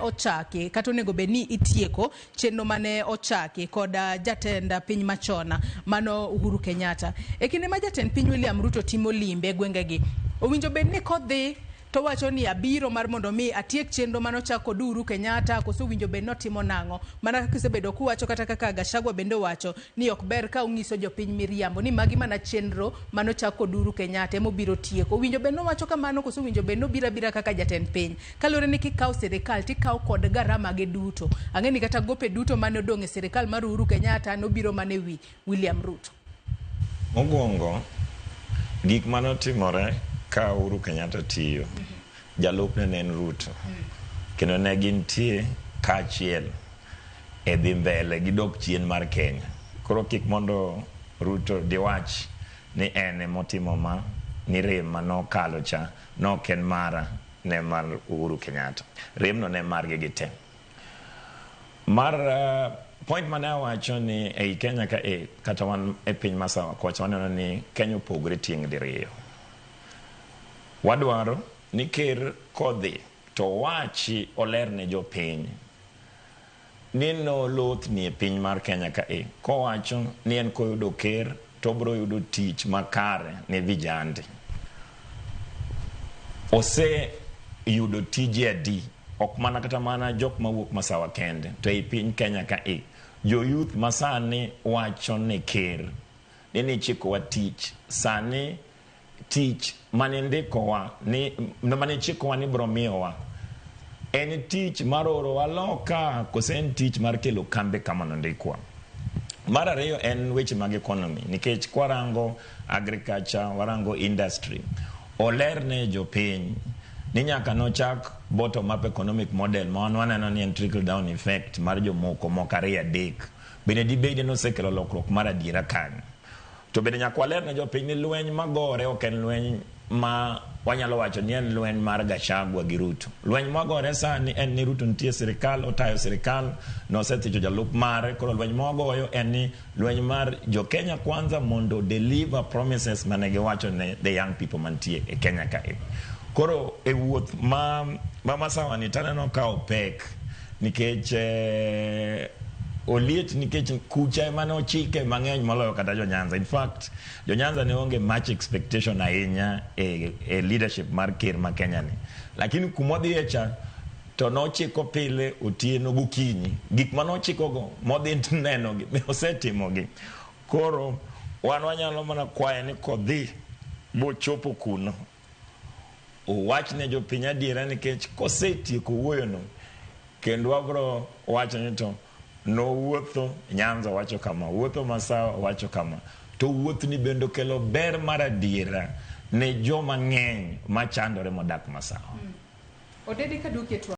ochaki kata onego bed ni itieko chenro mane ochaki kod jatend piny machon mano Uhuru Kenyatta. E kinde ma jatend piny William Ruto timo limbe e gwengegi, owinjo bed ni kodhi to wacho ni abiro mar mondo mi atiek chenro mane ochak kod Uhuru Kenyatta, koso owinjo bed ni otimo nang'o? Mana kaka isebedo kuwacho kata kaka Gachagua bende owacho ni ok ber ka ung'iso jopiny miriambo ni magi mana chenro mane ochak kod Uhuru Kenyatta ema obiro tieko. Owinjo bed ni owacho kamano koso owinjo bed ni obiro abira kaka jatend piny? Kaluwore ni kikawo sirikal tikawo kod garama ge duto. Ang'e ni kata gope duto mane odong' e sirikal mar Uhuru Kenyatta nobiro mana e wi William Ruto. Mokwongo, gik mane otimore ka Uhuru Kenyatta tiyo, jalupne ne en Ruto. Kendo ne gintie kaachiel e dhi mbele gi dok chien mar Kenya. Koro kik mondo Ruto diwach ni en emotimo ma, ni rem manokalo cha ne ok en mara, ne mar Uhuru Kenyatta. Remno ne margi gite. Mar point mane awacho ni ei Kenya ka e kata wan e piny masawa kocha waneno ni Kenya opogore tieng' diriyo. Wadwaro ni ker kodhi to owachi oler ne jopiny ni nolothni e piny mar Kenya ka e kowacho ni en koyudo ker to obiro yudo tich makare ne vijande. Ose yudo tije adi? Ok mana kata mana jok mawuok masawa kende, to ei piny Kenya ka e jo youth masani wacho ne ker ni nichikowa tich sani tich mane ndikowa ni mane chikowa ni bro miyowa en tich mar orowa loka kose en tich mar kelo kambe kama nondikwa. Mar ariyo en weche mag economy nikech kwarango agriculture, warango industry, oler ne jopiny ni nyaka nochak bottom up economic model ma wan waneno ni en trickle down effect mar jomoko moko ariyo adek. Bende dibedi ni osekelo lokruok mar adiera kanyo. To bende nyaka waler ne jopiny ni lweny magore ok en lweny ma wanyalo wacho ni en lweny mar Gachagua gi Ruto. Lweny magore sani en ni Ruto nitie sirikal, otayo sirikal, nosethicho jalup mare. Koro lweny mawagoyo en ni lweny mar jo Kenya Kwanza mondo deliver promises mane giwacho ne the young people mantie e Kenya kae. Koro e wuoth ma Masawa ni taneno ka opek nikech oliet nikech kucha ema ne ochike mang'eny moloyo kata jo Nyanza. In fact, jo Nyanza ne onge much expectation ahinya e leadership mar ker ma Kenya ni. Lakini kumodhiye cha to nochiko pile otieno gokinyi. Gik mane ochikogo modhi nenogi be osetimogi. Koro wan wanyalo mana kwaye ni kodhi bochopo kuno owach ne jopiny adiera nikech kosetieko wuoyono kendo wabro wacho ni to nowuotho Nyanza owacho kama, wuotho Masawa owacho kama. To wuothni bende okelo ber mar adiera ne joma ng'eny machandore modak Masawa. Odede kaduoki e twak.